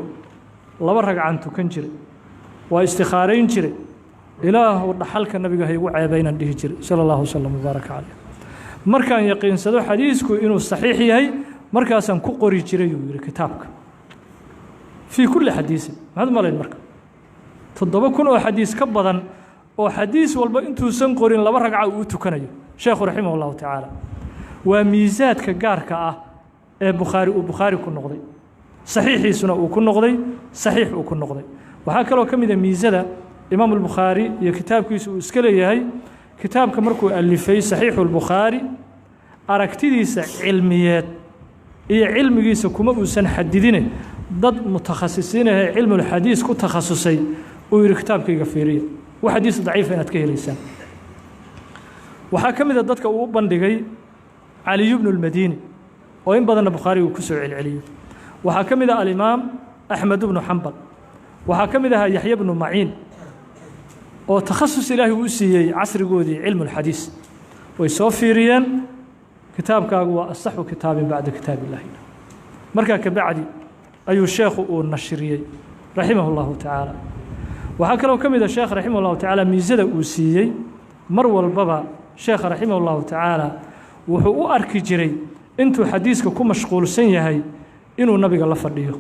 Speaker 1: laba ragcan tukan jiray, waa istikhaarayn jiray, Ilaahu dhaxalka Nabiga ha igu ceebaynaan dhihi jiray, sala allahu wasalam wabaaraka caleyh. Markaan yaqiinsado xadiisku inuu saxiix yahay, markaasaan ku qori jiray, uu yihi, kitaabka fii kulli xadiisin. Maxaad u malayn marka 7000 oo xadiis ka badan oo xadiis walba intuusan qorin laba ragca uu u tukanayo sheekhu raximah اllahu tacaala? Waa miisaadka gaarka ah ee Bukhaari uu Bukhaari ku noqday, saxiixiisuna uu ku noqday saxiix uu ku noqday. Waxaa kaloo ka mida miisada Imaam Albukhaari iyo kitaabkiisa uu iska leeyahay, kitaabka markuu alifay Saxiixu Albukhaari, aragtidiisa cilmiyeed iyo cilmigiisa kuma uusan xadidine, dad mutakhasisiin ahee cilmulxadiis ku takhasusay uu yihi: "Kitaabkayga fiiriya, wax xadiis daciifa inaad ka helaysaan." Waxaa ka mida dadka uu u bandhigay Caliyu bnu lmadiini, oo in badanna Bukhaariga uu ku soo celceliyo. Waxaa ka mid ah Alimaam Axmed bnu Xambal. Waxaa ka mid ahaa Yaxya bnu Maciin, oo takhasus Ilaahay uu u siiyey casrigoodii cilmulxadiis. Way soo fiiriyeen: "Kitaabkaagu waa asaxu kitaabin bacda kitaab illahi." Markaa ka bacdi ayuu sheekhu uu nashriyey raximah اllahu tacaala. Waxaa kaloo ka mid a sheekh raximah اllahu tacaala miisada uu siiyey, mar walbaba sheekha raximah اllahu tacaala wuxuu u arki jiray intuu xadiiska ku mashquulsan yahay inuu Nabiga la fadhiyo,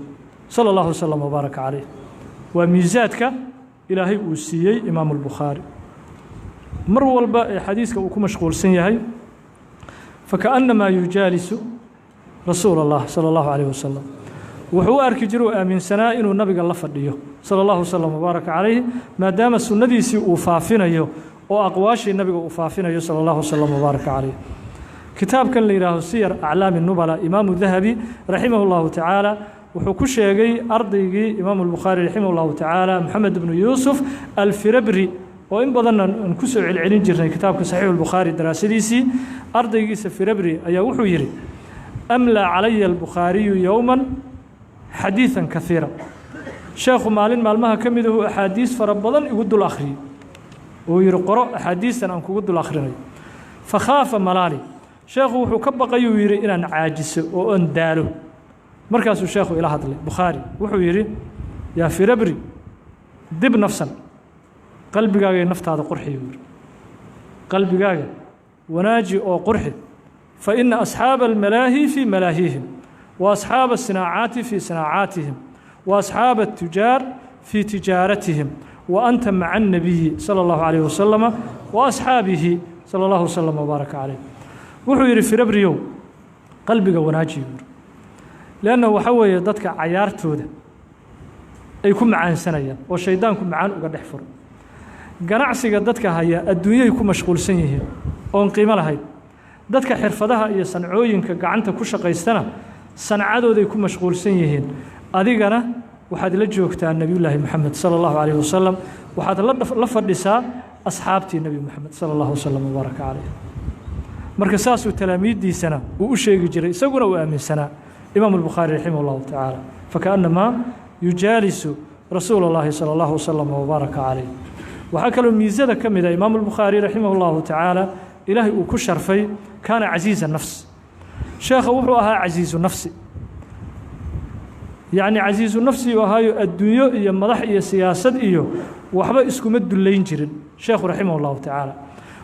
Speaker 1: sala allahu wasalam wabaaraka caleyh. Waa miisaadka Ilaahay uu siiyey Imaamu Albukhaari. Mar walba ee xadiiska uu ku mashquulsan yahay, fakaأnnamaa yujaalisu rasuula اllah sala allahu calayh wasalam. Wuxuu u arki jira uu aaminsanaa inuu Nabiga la fadhiyo, sala allahu wasalam wabaaraka calayh, maadaama sunnadiisii uu faafinayo oo aqwaashii Nabiga uu faafinayo, sala allahu wasalam wabaaraka calayh. Kitaabkan la yidhaaho Siyar Aclaami Nubala, Imaamu Dahabi raximah اllahu tacaala wuxuu ku sheegay ardaygii Imaamu Albukhaari raximah اllahu tacaala, Moxamed bnu Yuusuf Alfirabri, oo in badanna aan ku soo celcelin jirnay kitaabka Saxiixu Albukhaari daraasadiisii. Ardaygiisa Firabri ayaa wuxuu yidhi: "Amlaa calaya Albukhaariyu yowman xadiiثan kaiira." Sheekhu maalin maalmaha ka midahu axaadiis fara badan igu dul akhriyey. Uu yihi: "Qoro axaadiistan aan kugu dul akhrinayo." "Fakhaafa malaali", sheekhu wuxuu ka baqayuu yidhi inaan caajiso oo on daalo. Markaasuu sheekhu ila hadlay Bukhaari, wuxuu yidhi: "Yaa Firabri, dib nafsan, qalbigaaga iyo naftaada qurxi," yuu yidhi, "qalbigaaga wanaaji oo qurxi. Fa ina asxaaba almalaahi fii malaahiihim, wa asxaaba asinaacaati fii sinaacaatihim, wa asxaaba atujaar fii tijaaratihim, wa anta maca annabiyi sala allahu calayh wasalama wa asxaabihi, sala allahu wasalam wabaaraka caleyh." Wuxuu yidhi: "Firabriyow, qalbiga wanaaji," yuu yidhi, leanna waxa weeye dadka cayaartooda ay ku macaansanayaan oo shaydaanku macaan uga dhex furo. Ganacsiga dadka haya adduunyay ku mashquulsan yihiin oon qiimo lahayn. Dadka xirfadaha iyo sancooyinka gacanta ku shaqaystana sancadooday ku mashquulsan yihiin. Adigana waxaad la joogtaa Nebiyullaahi Moxamed sala allahu calayh wasalam, waxaad la fadhisaa asxaabtii Nebi Moxamed sala allahu wasalam wabaaraka caleyh." Marka saasuu talaamiiddiisana uu u sheegi jiray, isaguna uu aaminsanaa Imaamu Albukhaari raximah اllahu tacaala, fakaأnnamaa yujaalisu rasuula اllahi sala allahu wasalam wabaaraka caleyh. Waxaa kaloo miisada ka mid a Imaamu Albukhaari raximah اllahu tacaala Ilaahay uu ku sharfay, kaana casiiza nafs. Sheekha wuxuu ahaa casiizu nafsi, yacni casiizu nafsi uu ahaayo, adduunyo iyo madax iyo siyaasad iyo waxba iskuma dullayn jirin sheekhu raximah اllahu tacaala.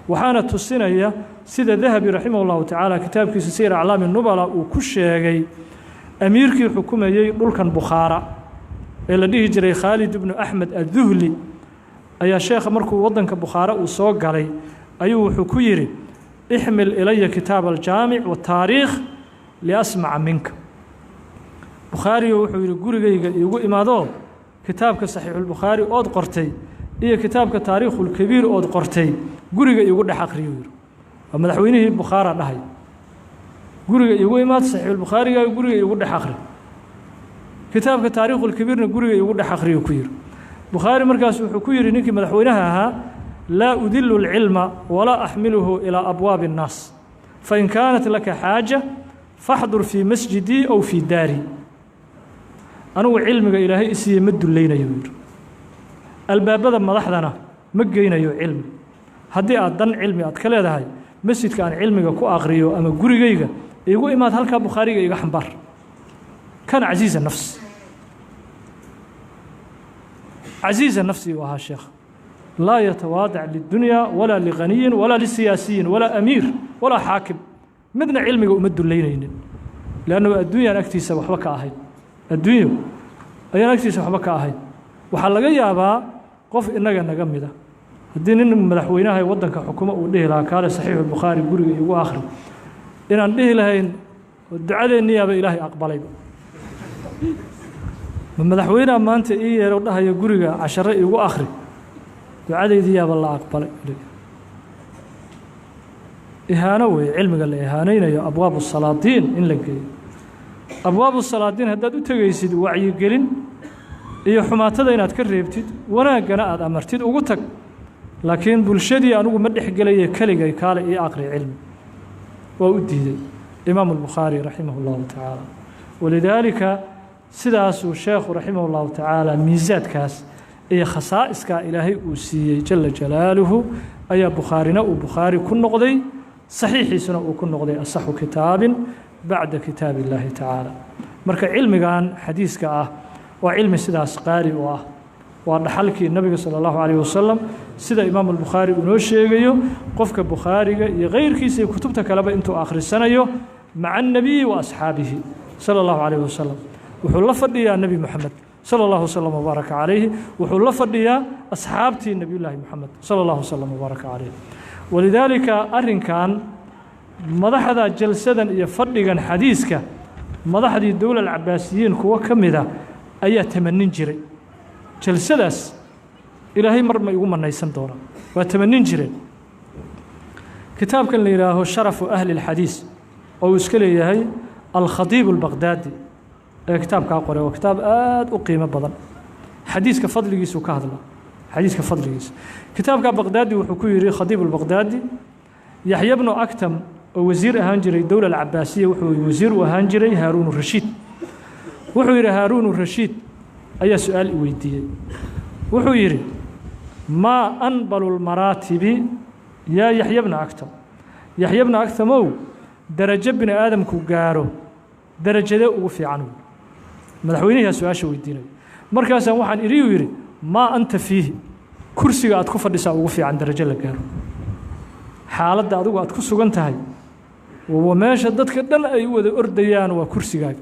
Speaker 1: Waxaana tusinaya sida Dahabi raximah اllahu tacaala kitaabkiisa Siyar Aclaami Nubala uu ku sheegay, amiirkii xukumayey dhulkan Bukhaara ee la dhihi jiray Khaalid ibnu Axmed Adduhli ayaa sheekha markuu waddanka Bukhaare uu soo galay ayuu wuxuu ku yidhi: "Ixmil ilaya kitaab aljaamic wataariikh liasmaca minka." Bukhaariyo, wuxuu yidhi, "gurigayga iigu imaadoo kitaabka Saxiixulbukhaari ood qortay iyo kitaabka Taariikhulkabiir ood qortay guriga iigu dhex akhriyuu," yidhi. Waa madaxweynihii Bukhaara dhahay. Guriga iigu imaad, Saxiixulbukhaarigaaga guriga iigu dhex akhri, kitaabka Taariikhulkabiirna guriga iigu dhex akhriyu ku yidhi Bukhaari. Markaas wuxuu ku yidhi ninkii madaxweynaha ahaa: laa udilu اlcilma walaa axmiluhu ilaa abwaabi الnaas, fain kaanat laka xaaja faxdur fii masjidii ow fii daari. Anigu cilmiga Ilaahay isiiye ma dullaynayo, yidhi, albaabada madaxdana ma geynayo cilmi. Haddii aad dan cilmi aad ka leedahay, masjidka aan cilmiga ku aqriyo ama gurigayga iigu imaad, halkaa Bukhaariga iga xambaar. Kana casiiza nafs, casiiza nafsi uu ahaa sheekh, laa yatawaadac lidunya walaa lighaniyin walaa lisiyaasiyin walaa amiir walaa xaakim, midna cilmiga uma dullaynaynin, leannahu adduunyaan agtiisa waxba ka ahayn, adduunyo ayaan agtiisa waxba ka ahayn. Waxaa laga yaabaa qof innaga naga mida haddii nin madaxweynaha waddanka xukumo uu dhihi lahaa: kaale Saxiixulbukhaari guriga iigu akhri, inaan dhihi lahayn ducadeenniyaaba Ilaahay aqbalayba. Ma madaxweyneha maanta ii yeero dhahayo guriga cashare iigu akhri, ducadaydiyaaba la aqbalay? Ihaano weeye cilmiga la ihaanaynayo. Abwaabu salaadiin in la geeyo, abwaabu salaadiin haddaad u tegaysid wacyigelin iyo xumaatada inaad ka reebtid, wanaaggana aada amartid, ugu tag. Laakiin bulshadii anigu ma dhex gelaye, keligay kaale ii aqri cilmi, waa u diiday Imaamu Albukhaari raximah اllahu tacaala. Walidaalika sidaasuu sheekhu raximah اllahu tacaala miisaadkaas iyo khasaa'iskaa Ilaahay uu siiyey jala jalaaluhu ayaa Bukhaarina uu Bukhaari ku noqday, saxiixiisuna uu ku noqday asaxu kitaabin bacda kitaab illaahi tacaala. Marka cilmigan xadiiska ah waa cilmi sidaas qaali u ah, waa dhaxalkii Nabiga sala allahu calayh wasalam, sida Imaamu Albukhaari uu noo sheegayo. Qofka Bukhaariga iyo keyrkiisa iyo kutubta kaleba intuu akhrisanayo, maca annabiyi wa asxaabihi sala allahu calayh wasalam, wuxuu la fadhiyaa Nebi Moxamed sala allahu wasalam wabaaraka calayhi, wuxuu la fadhiyaa asxaabtii Nebiyullaahi Moxamed sala allahu wasalam wabaaraka calayh. Walidaalika arrinkan madaxda jalsadan iyo fadhigan xadiiska, madaxdii dowla alcabaasiyiin kuwo ka mida ayaa tamanin jiray jalsadaas: Ilaahay mar ma igu manaysan doonaa? Waa tamanin jireen. Kitaabkan la yidhaaho Sharafu Ahli اlxadiis oo uu iska leeyahay Alkhadiib اlbaqdaadi ee kitaabkaa qoray, waa kitaab aada u qiimo badan. Xadiiska fadligiisuu ka hadlaa, xadiiska fadligiisa. Kitaabka Baqdaadi wuxuu ku yidhi Khadiib اlbaqdaadi: Yaxya bnu Aktam oo wasiir ahaan jiray dowla alcabaasiya, wuxuu wasiir u ahaan jiray Haaruun Rashiid. Wuxuu yidhi: Haaruun Rashiid ayaa su-aal i weydiiyey. Wuxuu yidhi: maa anbalu lmaraatibi yaa Yaxya bna Aktam? Yaxya bna Aktamow, darajo bini aadamku gaaro darajadee ugu fiican? Madaxweynihiyaa su-aasha weydiinaya. Markaasaan waxaan idhi, uu yidhi, maa anta fiihi, kursiga aad ku fadhisaa ugu fiican darajo la gaaro. Xaaladda adigu aad ku sugan tahay, wa meesha dadka dhan ay u wada ordayaan, waa kursigaaga,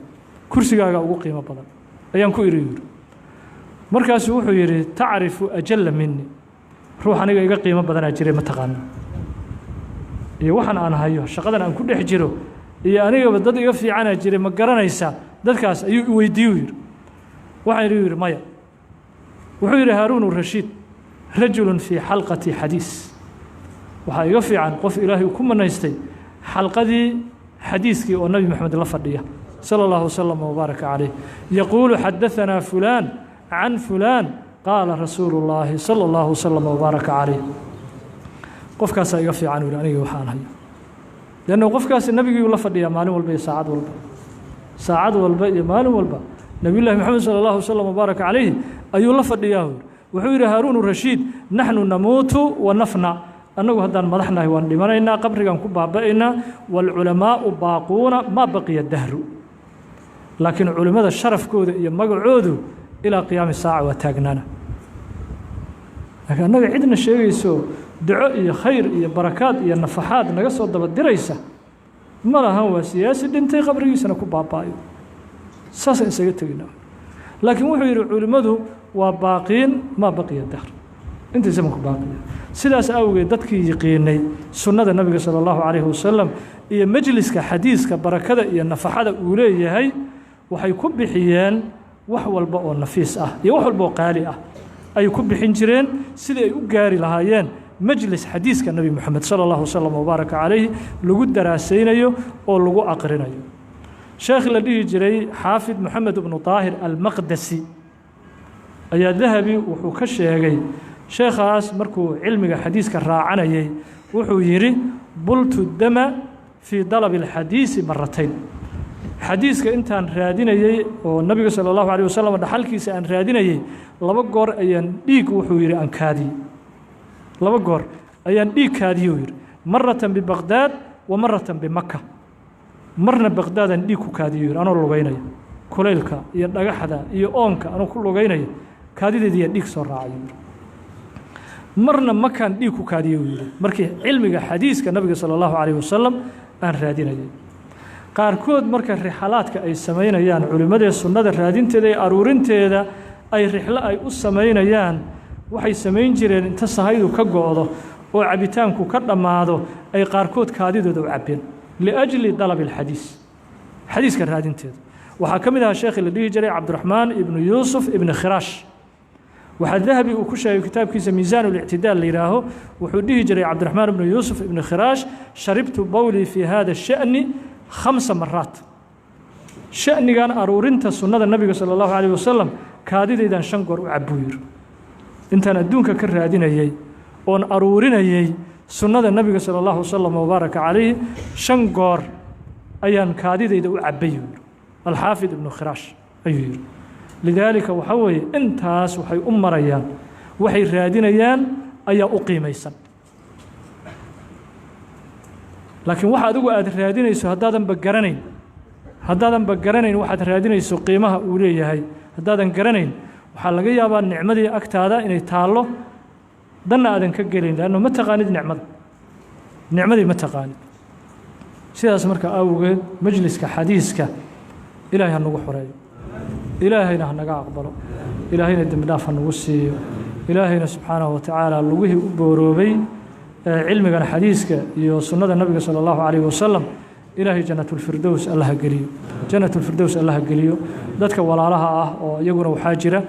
Speaker 1: kursigaaga ugu qiimo badan ayaan ku idhi, yidhi. Markaasuu wuxuu yidhi: tacrifu ajalla mini? Ruux aniga iga qiimo badanaa jiray ma taqaana? Iyo waxaan aan hayo, shaqadan aan ku dhex jiro iyo anigaba dad iga fiicanaa jiray, ma garanaysaa dadkaas? Ayuu iweydiiyu yidhi. Waxaan idhi, yidhi, maya. Wuxuu yidhi Haaruun Rashiid: rajulun fii xalqati xadiis. Waxaa iga fiican qof Ilaahay ku manaystay xalqadii xadiiskii oo Nabi Moxamed la fadhiya sala allahu wasalam wabaaraka calayh, yaquulu xadahanaa fulaan can fulaan qaala rasuulu llaahi sala allahu wasalam wabaaraka calayh. Qofkaasaa iga fiican, u yidhi, aniga waxaan hayo, leanna qofkaasi nabigii la fadhiyaa maalin walba iyo saacad walba, saacad walba iyo maalin walba Nebiyullahi Moxamed sala allahu wasalam wabaaraka calayhi ayuu la fadhiyaa, yidhi. Wuxuu yidhi Haaruun Rashiid: naxnu namuutu wa nafna, annagu haddaan madaxnahay waan dhimanaynaa, qabrigaan ku baaba'aynaa, waalculamaa'u baaquuna maa baqiya dahru, laakiin culimmada sharafkooda iyo magacoodu ilaa qiyaami saaca waa taagnaana. Laakiin annaga cidna sheegayso, duco iyo khayr iyo barakaad iyo nafaxaad naga soo daba diraysa ma lahan. Waa siyaasi dhintay, qabrigiisana ku baaba'ayo, saasaan isaga tegaynaa. Laakiin wuxuu yidhi culimmadu waa baaqiin maa baqiya dahr, intii zamanku baaqiya. Sidaas awgeed dadkii yiqiinay sunnada Nabiga sala allahu calayhi wasalam iyo mejliska xadiiska barakada iyo nafaxada uu leeyahay, waxay ku bixiyeen wax walba oo nafiis ah iyo wax walba oo qaali ah ay ku bixin jireen sidii ay u gaari lahaayeen. Majlis xadiiska Nebi Moxamed sala allahu wasalam wabaaraka calayhi lagu daraasaynayo oo lagu aqrinayo. Sheekh la dhihi jiray Xaafid Moxamed ibnu Daahir Almaqdasi ayaa Dahabi wuxuu ka sheegay sheekhaas markuu cilmiga xadiiska raacanayay, wuxuu yidhi: "Bultu dama fii dalabi alxadiisi maratayn." Xadiiska intaan raadinayey oo Nabiga sala allahu alayh wasalam dhaxalkiisa aan raadinayey, 2 goor ayaan dhiig, wuxuu yidhi, aan kaadiyey. 2 goor ayaan dhiig kaadiyey, uu yidhi: "Maratan bibaqdaad wa maratan bimaka." Marna Baqdaadaan dhiig ku kaadiyo, yidhi, anoo lugeynaya kulaylka iyo dhagaxda iyo oonka, anoo ku lugeynaya kaadideediyaa dhiig soo raacay, yidhi. Marna Makaan dhiig ku kaadiye, uu yidhi, markii cilmiga xadiiska Nabiga sala allahu calayh wasalam aan raadinayay. Qaarkood marka rixalaadka ay samaynayaan culimmadee sunnada raadinteeda iyo aruurinteeda ay rixlo ay u samaynayaan, waxay samayn jireen inta sahaydu ka go'do oo cabitaanku ka dhammaado ay qaarkood kaadidooda u cabbeen liajli dalabi alxadiis, xadiiska raadinteeda. Waxaa ka mid ahaa sheekhi la dhihi jiray Cabdiraxmaan ibnu Yuusuf ibni Khiraash. Waxaa Dahabi uu ku sheegay kitaabkiisa Miisaan ulictidaal la yidhaaho, wuxuu dhihi jiray Cabdiraxmaan ibnu Yuusuf ibni Khiraash: "Sharibtu bowlii fii hada sha'ni 5 maraat." Sha'nigan aruurinta sunnada Nabiga sala allahu calayh wasalam kaadidaydan 5 goor u cabbuu yidhi, intaan adduunka ka raadinayey oon aruurinayey sunnada Nabiga sala allahu wasalam wabaaraka calayhi, 5 goor ayaan kaadidayda u cabbay, yidhi Alxaafid ibnu Khiraash ayuu yidhi. Lidaalika waxaa weeye intaas waxay u marayaan, waxay raadinayaan ayaa u qiimaysan. Laakiin waxa adigu aada raadinayso haddaadanba garanayn waxaad raadinayso qiimaha uu leeyahay, haddaadan garanayn, waxaa laga yaabaa nicmadii agtaada inay taallo danna aadan ka gelin, leanno ma taqaanid nicmada, nicmadii ma taqaanid. Sidaas marka awgeed majliska xadiiska Ilaahay ha nagu xoreeyo, Ilaahayna ha naga aqbalo, Ilaahayna dembi dhaaf ha nagu siiyo. Ilaahayna subxaanahu wa tacaala lugihii u booroobay cilmigan xadiiska iyo sunnada Nabiga sala allahu calayhi wasalam, Ilaahay Jannatulfirdows Allaha geliyo, Jannatulfirdows Allaha geliyo. Dadka walaalaha ah oo iyaguna waxaa jira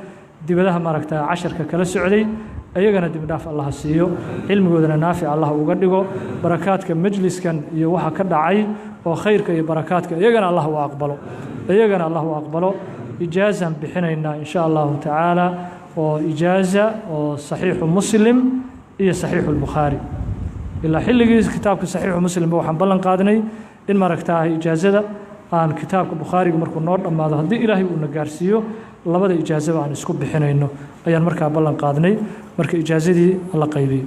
Speaker 1: dibadaha maaragta casharka kala socday, iyagana dembi dhaaf Allaha siiyo, cilmigoodana naafic Allah uga dhigo. Barakaadka majliskan iyo waxa ka dhacay oo khayrka iyo barakaadka iyagana Allah u aqbalo, iyagana Allah u aqbalo. Ijaazaan bixinaynaa in sha Allahu tacaala, oo ijaaza oo Saxiixu Muslim iyo Saxiixu Lbukhaari. Ilaa xilligii kitaabka Saxiixu Muslimba waxaan ballan qaadnay in maaragtaa ijaazada aan kitaabka Bukhaariga markuu noo dhammaado, haddii Ilaahay uuna gaarsiiyo, labada ijaazaba aan isku bixinayno ayaan markaa ballan qaadnay. Marka ijaazadii la qaybiyo.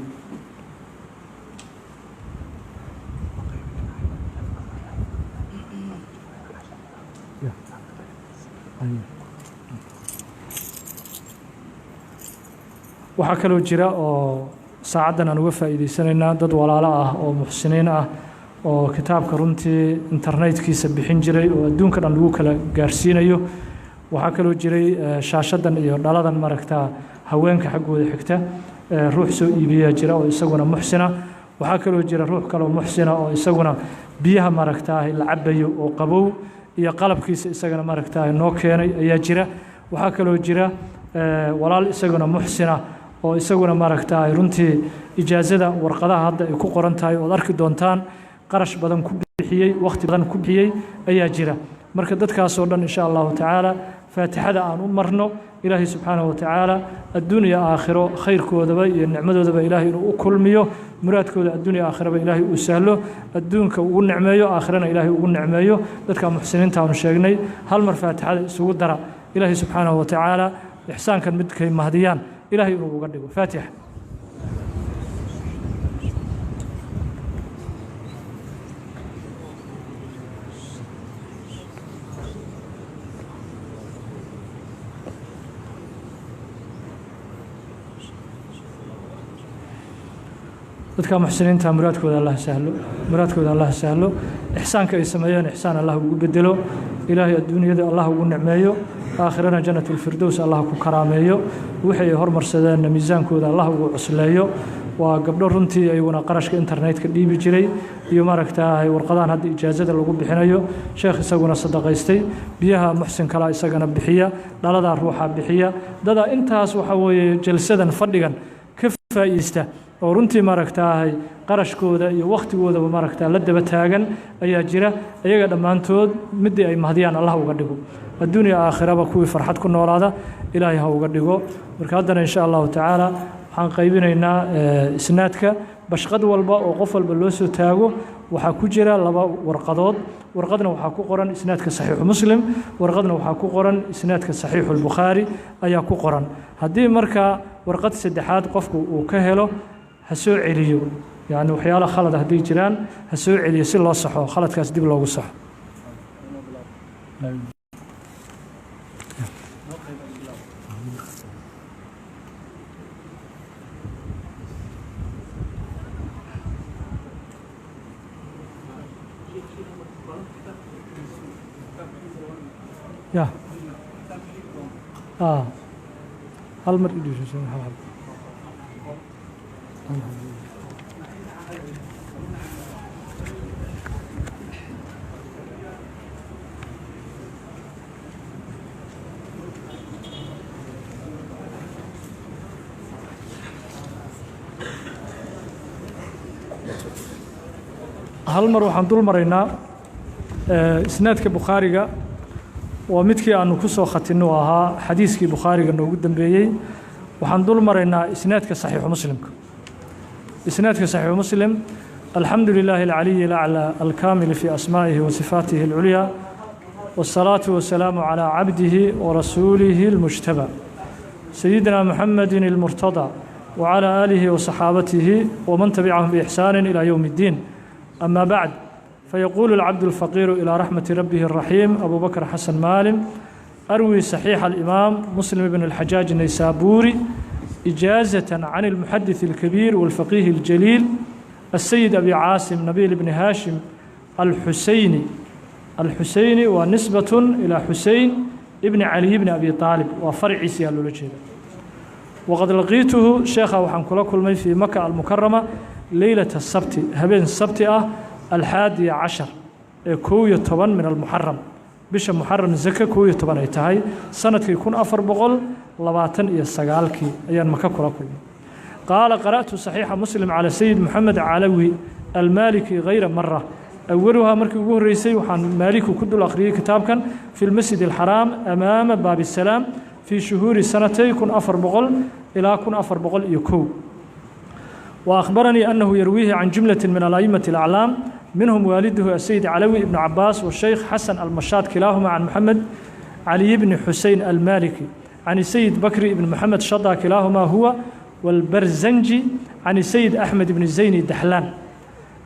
Speaker 1: Waxaa kaloo jira oo saacaddan aan uga faa'iidaysanaynaa dad walaalo ah oo muxsiniin ah oo kitaabka runtii internetkiisa bixin jiray oo adduunka dhan lagu kala gaarsiinayo. Waxaa kaloo jiray shaashadan iyo dhaladan maaragtaa haweenka xaggooda xigta ruux soo iibiyaa jira oo isaguna muxsina. Waxaa kaloo jira ruux kaloo muxsina oo isaguna biyaha maaragtaa la cabayo oo qabow iyo qalabkiisa isagana maaragtaa noo keenay ayaa jira. Waxaa kaloo jira walaal isaguna muxsina oo isaguna maaragtaa runtii ijaazada warqadaha hadda ay ku qoran tahay ood arki doontaan qarash badan ku bixiyey, wakhti badan ku bixiyey ayaa jira. Marka dadkaasoo dhan insha Allahu tacaala faatixada aan u marno, Ilaahay subxaanahu wa tacaala adduun iyo aakhiro khayrkoodaba iyo nicmadoodaba Ilaahay inuu u kulmiyo, muraadkooda adduun iyo aakhiraba Ilaahay uu sahlo, adduunka ugu nicmeeyo, aakhirana Ilaahay ugu nicmeeyo. Dadka muxsiniinta aanu sheegnay hal mar faatixada isugu dara, Ilaahay subxaanahu wa tacaala ixsaankan midkay mahdiyaan Ilaahay inuu uga dhigo. Faatixa. Dadka muxsiniinta muraadkooda Allah sahlo, muraadkooda Allah sahlo. Ixsaanka ay sameeyeen ixsaan Allah ugu bedelo. Ilaahay adduunyada Allah ugu nicmeeyo, aakhirana Jannatulfirdows Allah ku karaameeyo. Wixii ay hormarsadeenna miisaankooda Allah ugu cusleeyo. Waa gabdho runtii iyaguna qarashka internetka dhiibi jiray iyo maaragtaa warqadahan hadda ijaazada lagu bixinayo. Sheekh isaguna sadaqaystay biyaha, muxsin kala isagana bixiya dhaladaa, ruuxa bixiya dadaa. Intaas waxaa weeye jalsadan fadhigan ka Faa'iideysta oo runtii maaragtaahay qarashkooda iyo wakhtigoodaba maaragtaa la daba taagan ayaa jira. Iyaga dhammaantood midii ay mahdiyaan Allah uga dhigo, adduunya aakhiraba kuwii farxad ku noolaada Ilaahay ha uga dhigo. Marka haddana insha Allahu tacaala waxaan qaybinaynaa isnaadka. Bashqad walba oo qof walba loo soo taago waxaa ku jira laba warqadood. Warqadna waxaa ku qoran isnaadka Saxiixu Muslim, warqadna waxaa ku qoran isnaadka Saxiixu Lbukhaari ayaa ku qoran. Haddii marka warqad saddexaad qofku uu ka helo, ha soo celiyo, yacni waxyaala khalada hadday jiraan ha soo celiyo si loo saxo khaladkaas, dib loogu saxo. Ya hal mar idhiisho hal hal. Hal mar waxaan dul maraynaa isnaadka Bukhaariga. Waa midkii aanu ku soo khatinno ahaa xadiiskii Bukhaariga noogu dambeeyey. Waxaan dul maraynaa isnaadka Saxiixu Muslimka. Isnaadka Saxiixu Muslim: alxamdu lilaahi alcaliyi alaclى alkaamili fi asmaa'ihi wa sifaatihi alculyaa, والصلاة والسلام على عبده ورسوله المجتبى سيدنا محمد المرتضى وعلى آله وصحابته ومن تبعهم بإحسان إلى يوم الدين. أما بعد، فيقول العبد الفقير إلى رحمة ربه الرحيم أبو بكر حسن مالم: أروي صحيح الإمام مسلم بن الحجاج النيسابوري إجازة عن المحدث الكبير والفقيه الجليل السيد أبي عاصم نبيل بن هاشم الحسيني. الحسيني ونسبة إلى حسين ابن علي بن أبي طالب وفرع سيالولوجيدا. وقد لقيته شيخا waxaan kula kulmay في مكة المكرمة ليلة السبت habeen sabti ah 11 ee 11 من المحرم, bisha Muxaram zaka 11 ay tahay, sanadkii 1429-kii ayaan Maka kula kulmay. قال: قرأت صحيح مسلم على سيد محمد علوي المالكي غير مرة. أولها markii ugu horreysay waxaan Maaliku ku dul akhriyey kitaabkan في المسجد الحرام أمام باب السلام في شهور سنتي 1400 ilaa 1401. وأخبرني أنه يرويه عن جملة من الأئمة الأعلام، منهم والده السيد علوي بن عباس والشيخ حسن المشاط، كلاهما عن محمد علي بن حسين المالكي، عن السيد بكري بن محمد شطا، كلاهما هو والبرزنجي عن السيد أحمد بن زين الدحلان،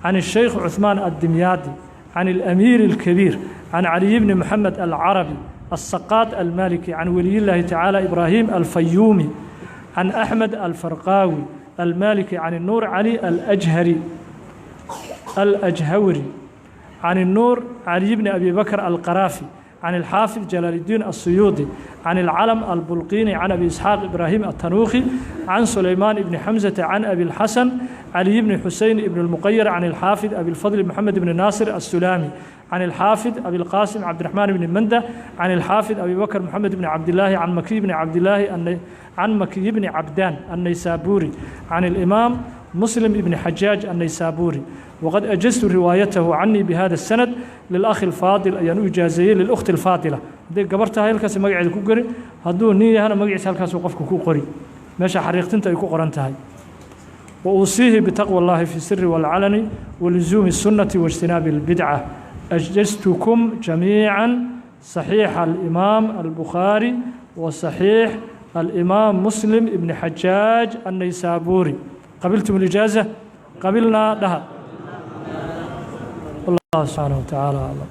Speaker 1: عن الشيخ عثمان الدمياطي، عن الأمير الكبير، عن علي بن محمد العربي السقاط المالكي، عن ولي الله تعالى إبراهيم الفيومي، عن أحمد الفرقاوي المالكي، عن النور علي الأجهري الأجهوري، عن النور علي بن أبي بكر القرافي، عن الحافظ جلال الدين السيوطي، عن العلم البلقيني، عن أبي إسحاق إبراهيم التنوخي، عن سليمان بن حمزة، عن أبي الحسن علي بن حسين بن المقير، عن الحافظ أبي الفضل محمد بن ناصر السلامي، عن الحافظ أبي القاسم عبد الرحمن بن مندة، عن الحافظ أبي بكر محمد بن عبد الله، عن مكي بن عبد الله، عن مكي بن عبدان النيسابوري، عن الإمام مسلم بن حجاج النيسابوري. وقد أجزت روايته عني بهذا السند للأخ الفاضل ayaan u ijaazeeyey, للأخت الفاضلة hadday gabar tahay halkaasi magaceeda ku qori, hadduu nin yahana magaciisa halkaasuu qofka ku qori meesha xariiqtinta ay ku qoran tahay. وأوصيه بتقوى الله في السر والعلن ولزوم السنة واجتناب البدعة. أجزتكم جميعا صحيح الإمام البخاري وصحيح الإمام مسلم ابن حجاج النيسابوري. قبلتم الإجازة؟ قبلنا لها. والله سبحانه وتعالى أعلم.